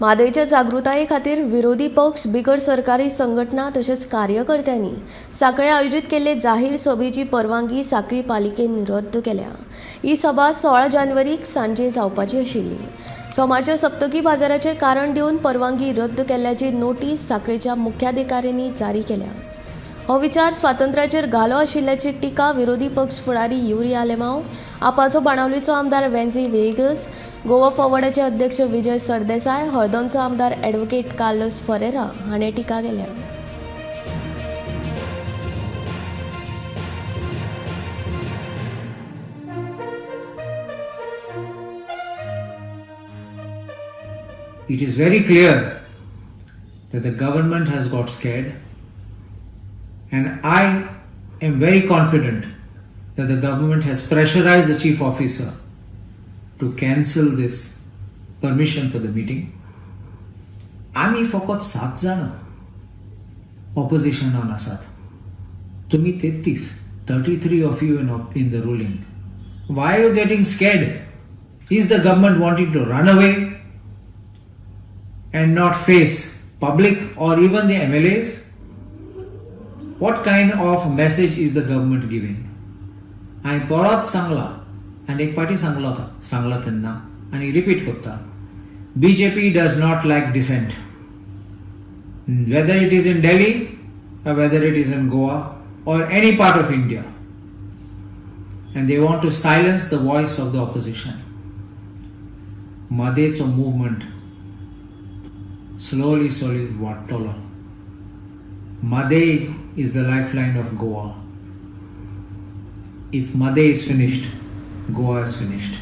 म्हादयच्या जागृताये खातीर विरोधी पक्ष, बिगर सरकारी संघटना तशेंच कार्यकर्त्यांनी सांखळे आयोजीत केल्ले जाहीर सभेची परवानगी सांखळी पालिकेन रद्द केल्या. ही सभा 16 जानेवारीक सांजे जावपाची आशिल्ली. सोमारच्या सप्तकी बाजाराचें कारण दिवन परवानगी रद्द केल्ल्याची नोटीस सांखळेच्या मुख्याधिकाऱ्यांनी जारी केल्या. हो विचार स्वातंत्र्याचेर घालो आशिल्ल्याची टिका विरोधी पक्ष फुडारी युरी आलेमांव, आपाचो बाणावलीचो आमदार वेन्झी व्हिएगस, गोवा फॉरवर्डाचे अध्यक्ष विजय सरदेसाय, हळदोणचो आमदार ॲडव्होकेट कार्लोस फरेरा हाणें टिका केल्या. It is very clear that the government has got scared, and I am very confident that the government has pressurized the chief officer to cancel this permission for the meeting. आमी फकत सात जाणां ऑपोजिशनान आसात, तुमी 33, 33 of you in the ruling. Why you getting scared? Is the government wanting to run away and not face public or even the MLAs? What kind of message is the government giving? हांवें परत सांगलां आनी एक पाटी सांगलो सांगलां तेन्ना आनी रिपीट करता, BJP does not like dissent, whether it is in Delhi or whether it is in Goa or any part of India. And they want to silence the voice of the opposition. म्हादयचो movement slowly, slowly वाडटलो. Mhadei is the lifeline of Goa. If Mhadei is finished, Goa is finished.